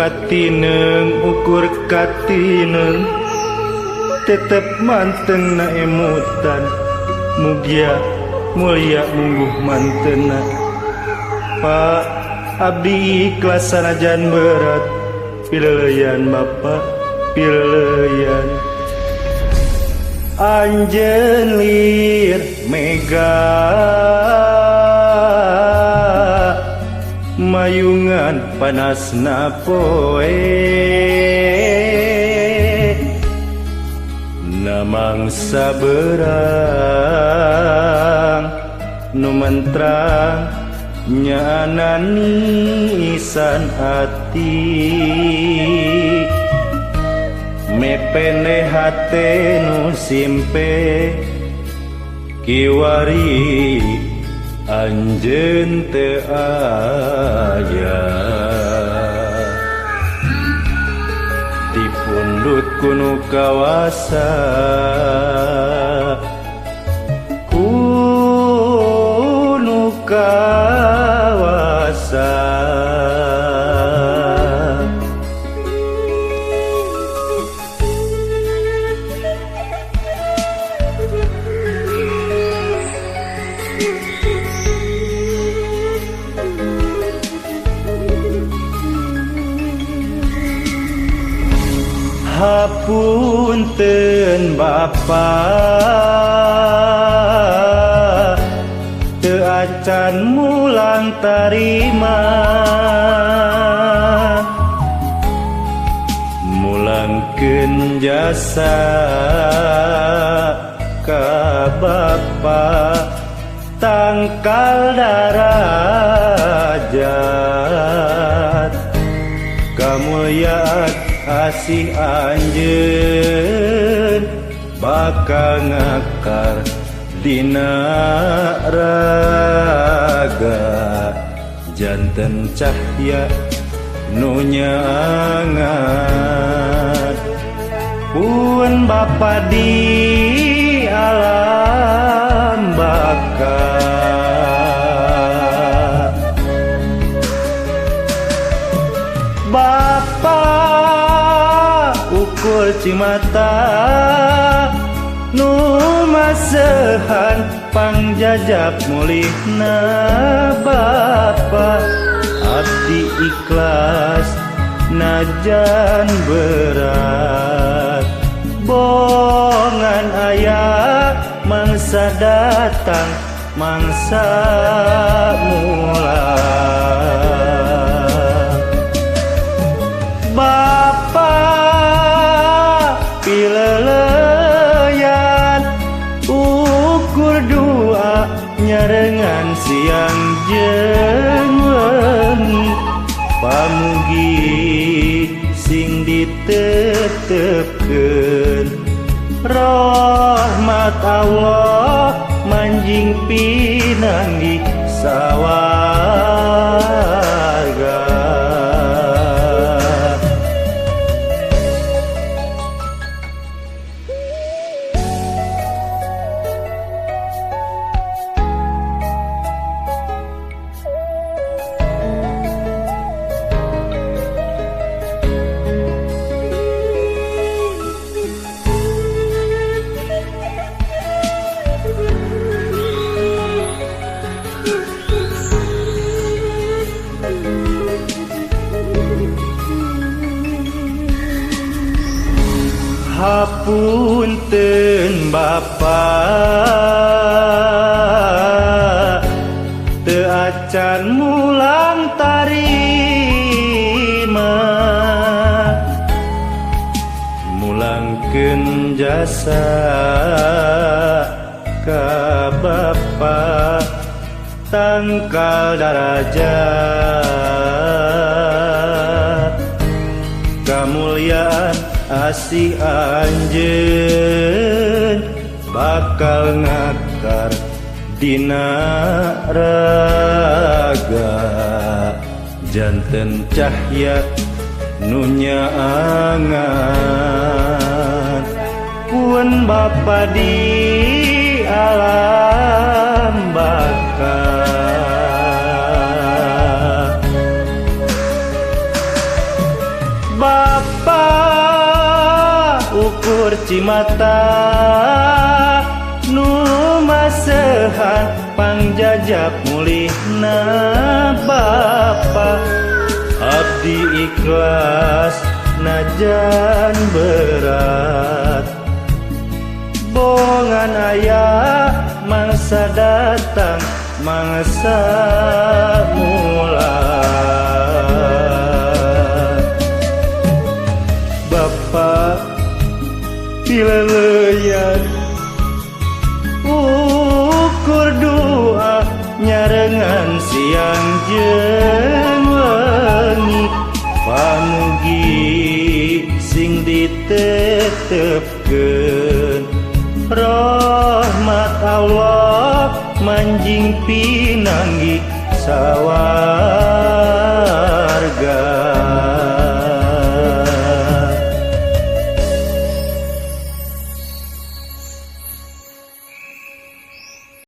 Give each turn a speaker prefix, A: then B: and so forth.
A: katineng ukur katineng tetep manteng na emutan mugia mulia mungguh mantena. Pak abdi ikhlas sanajan berat pileleyan Bapak pileleyan. Anjeun lir mega mayungan panasna poe namangsa berang nu mentrang nyananisan ati mepende hate nu simpe kiwari anjeun teu aya dipundhut ku nu kawasa ku nu kawasa. Hapunten Bapa teu acan mulang tarima mulangkeun jasa ka Bapa tangkal darajat kamulyaan asih anjeun bakal ngakar dina raga janten cahya nu nyangat pun Bapa di alam baka. Bapa ukur cimata nu masehan pangjajap mulihna Bapa abdi ikhlas najan berat bongan aya mangsa datang mangsa mulang. Bapa pileleyan ukur dua nyarengan siang jeung wengi pamugi sing ditetepkeun rahmat Allah manjing pinanggih sawarga. Hapunten Bapa teu acan mulang tarima mulangkeun jasa ka Bapa tangkal darajat kamulyaan asih anjeun bakal ngakar dina raga janten cahya nu nyaangan pun Bapa di alam baka. Bapa ukur cimata nu masehan pangjajap mulihna Bapa. Abdi ikhlas najan berat, bongan ayah mangsa datang mangsa mula. Bapa pileleyan ukur doa nyarengan siang jeung wengi, pamugi sing ditetepkeun rahmat Allah manjing pinanggi sawasana.